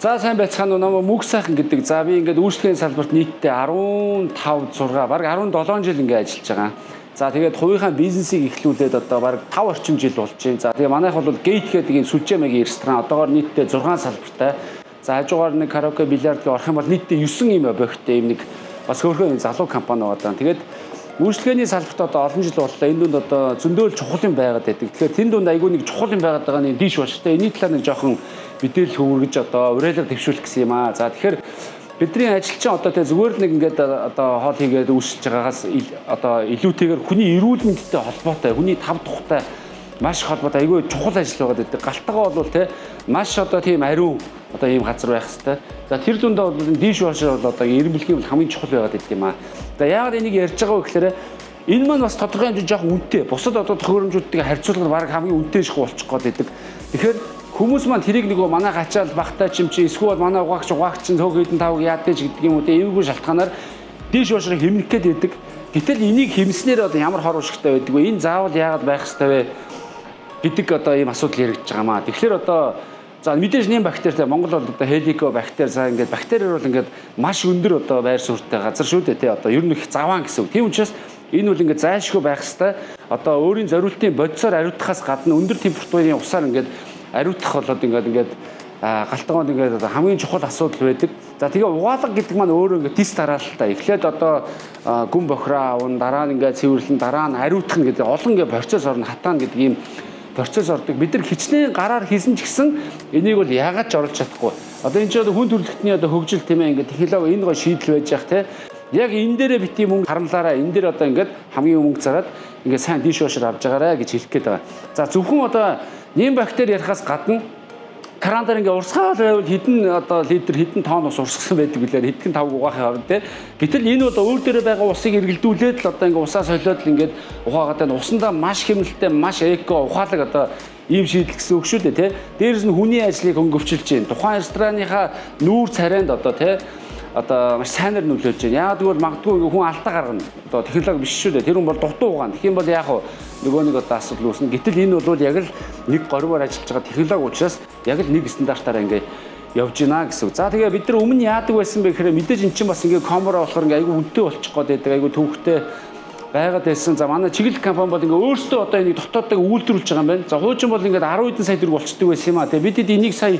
За, сайн байцгаана уу, намайг Мөнх сайхан гэдэг. За, би ингээд үйлчилгээний салбарт нийтдээ 15 6, бараг 17 жил ингээд ажиллаж байгаа. За, тэгээд хувийнхаа бизнесийг эхлүүлээд одоо бараг 5 орчим жил болж байна. За, тэгээд манайх бол Gate гэдэг ийм сүлжээ маягийн ресторан. Одоогоор нийтдээ 6 салбартай. За, хажуугаар нэг караоке, бильярд гэх орох юм бол нийтдээ 9 ийм объекттэй ийм нэг бас хөөрхөн юм залуу компани байгаа. Тэгээд үйлчилгээний салбарт одоо олон жил боллоо. Энэ дунд одоо зөндөө л чухал юм байгаад байдаг. Тэгэхээр тэн дунд айгүй нэг чухал юм байгаад байгаа нэг dishwasher тэй. Энэний талаар нэг жоохон мэдээлэл хүргэж, одоо уриалга дэвшүүлэх гэсэн юм аа. За, тэгэхээр бидний ажилчин одоо тэ зүгээр л нэг ингээд одоо хоол хийгээд үйлчилж байгаагаас одоо илүүтэйгээр хүний эрүүл мэндтэй холбоотой, хүний тав тухтай маш их холбоотой айгүй чухал ажил байгаад байдаг. Галтайгаа бол тэ маш одоо тийм ариун одоо ийм газар байх хэвээр. За, тэр дундаа бол dishwasher бол одоо эренбэлгийн бол хамгийн чухал байгаад байдаг юм аа. За, яагаад энийг ярьж байгаа вэ гэхээр энэ маань бас тодорхой хэмжээнд жоохон үнэтэй. Бусад одоо төхөөрөмжүүдтэйг харьцуулахад бараг хамгийн үнэтэй шиг болчих гээд байдаг. Тэгэхээр хүмүүс маань тэрийг нөгөө манай гачаал багтай ч юм чи, эсвэл манай угаагч угаагч чинь цөөх хэдэн тавг яадэж гэдэг юм уу те, иймэрхүү шалтгаанаар dishwasher хэмнэх гээд байдаг. Гэтэл энийг хэмнэснээр одоо ямар хор уршигтай байдаг вэ? Энэ заавал яагаад байх ёстой вэ гэдэг одоо ийм асуудал яригдж байгаа маа. Тэгэхээр одоо, за, мэдээж нэм бактеритай Монгол бол одоо хеликобактер, за, ингээд бактериэр бол ингээд маш өндөр одоо байр суурьтай газар шүү дээ, тий, одоо ер нь их заваан гэсэн үг. Тийм учраас энэ бол ингээд зайлшгүй байх ёстой. Одоо өөрийн зориултын бодисоор ариутгахаас гадна өндөр температурын усаар ингээд ариутгах болоод ингээд галтгоонд ингээд одоо хамгийн чухал асуудал байдаг. За, тэгээ угаалга гэдэг маань өөрөө ингээд дис дараалалтай. Эхлээд одоо гүн бохироо авна, дараа нь ингээд цэвэрлэн, дараа нь ариутгах гэдэг олон ингээд процесс орно, хатаана гэдэг ийм процесс ордог. Бид нар хичнээн гараар хийсэн ч гэсэн энийг бол яагаад ч оруулж чадахгүй. Одоо энэ ч одоо хүн төрөлхтний одоо хөгжил, тийм ээ, ингээд технологи энэ гой шийдэл байж явах те. Яг энэ дээрээ бити мөнгө харамлаараа, энэ дээр одоо ингээд хамгийн мөнгө зараад ингээд сайн dishwasher авч байгаарэ гэж хэлэх гээд байгаа. За, зөвхөн одоо нэм бактери ярихаас гадна кран дээр ингээ урсгаал байвал хэдэн одоо литр, хэдэн тонн ус урсгасан байдаг билээ, хэдхэн тавг угаахын хооронд те. Гэтэл энэ бол өөр дээрээ байгаа усыг эргэлдүүлээд л одоо ингээ усаа солиод л ингээд угаагаад байна. Усандаа маш хэмнэлттэй, маш эко, ухаалаг одоо ийм шийдэл гэсэн үг шүү дээ те. Дээрээс нь хүний ажлыг хөнгөвчилж байна. Тухайн рестораныхаа нүүр царайнд одоо те одоо маш сайнаар нөлөөлж байна. Яагаад гэвэл магадгүй ингээ хүн алдаа гаргана. Одоо технологи биш шүү дээ. Тэр хүн бол дутуу угаана. Тэгэх юм бол яах вэ? Нөгөө нэг одоо асуудал үүснэ. Гэтэл энэ бол яг л нэг горимоор ажиллаж байгаа технологи учраас яг л нэг стандартаараа ингээ явж гинэ гэсэн үг. За, тэгээ бид нар өмнө яадаг байсан бэ гэхээр мэдээж эн чинь бас ингээ коморо болохоор ингээ айгүй үнэтэй болчих гээд байдаг. Айгүй төвхтэй байгаад байсан. За, манай чиглэл компани бол ингээ өөрсдөө одоо энийг дотоодоо үйлдвэрлэж байгаа юм байна. За, хуучин бол ингээд 10 хэдэн сая төгрөг болчдөг байсан юм а. Тэгээ бид энийг сая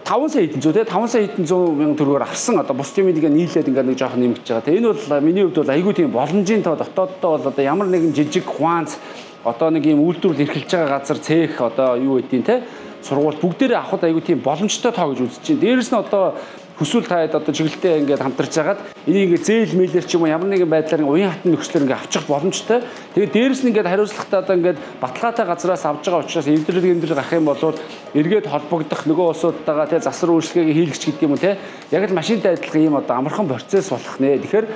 5 сая хэдэн зуун те, 5 сая хэдэн зуун мянган төгрөгөөр авсан. Одоо бус юм ингээ нийлээд ингээ нэг жоохон нэмэгдэж байгаа. Тэгээ энэ бол миний хувьд бол айгүй тийм боломжийн тоо. Дотооддоо бол одоо ямар нэгэн жижиг хуанц одоо нэг юм үйлдвэрлэл эрхэлж байгаа газар, цех, одоо юу гэдгийг те, сургууль бүгдээрээ авахд айгүй тийм боломжтой тоо гэж үзэж байна. Дээрээс нь одоо хүсвэл та хэд одоо чиглэлтэй ингээд хамтарч хагаад энийг ингээд зээл мэйлэр ч юм уу ямар нэгэн байдлаар уян хатан нөхцлөөр ингээд авчих боломжтой. Тэгээд дээрээс нь ингээд хариуцлагатай, одоо ингээд баталгаатай газраас авч байгаа учраас эвдрэл гэмдрэл гарах юм бол эргээд холбогдох нөгөө улсуудтайгаа те засвар үйлчилгээг хийлгэж гэдэг юм уу те, яг л машинтай адилхан ийм одоо амархан процесс болох нэ. Тэгэхээр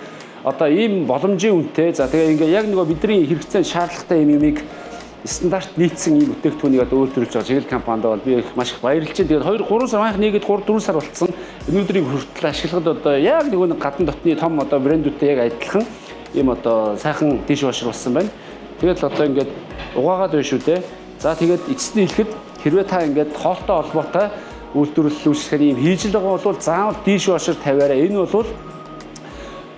одоо ийм боломжийн үнэтэй, за, тэгээ ингээд яг нөгөө бидний хэрэгцээ шаардлагатай юм юмыг стандарт нийцсэн ийм бүтээгдэхүүнийг одоо үйлдвэрлэж байгаа чиглэл компанид бол би их маш их баярлж байна. Тэгээд 2 3 сар анх нэгэд 3 4 сар болцсон. Өнөөдрийг хүртэл ашиглахад одоо яг нөгөө нэг гадна дотны том одоо брэндүүдтэй яг адилхан ийм одоо сайхан dishwasher болсон байна. Тэгээд л одоо ингээд угаагаад байна шүү дээ. За, тэгээд эцэст нь хэлэхэд хэрвээ та ингээд хоолтой холбоотой үйлдвэрлэл үйлчлэгээр ийм хийж л байгаа бол заавал dishwasher тавиарай. Энэ бол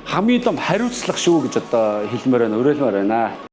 хамгийн том хариуцлага шүү гэж одоо хэлмээр байна, уриалмаар байна.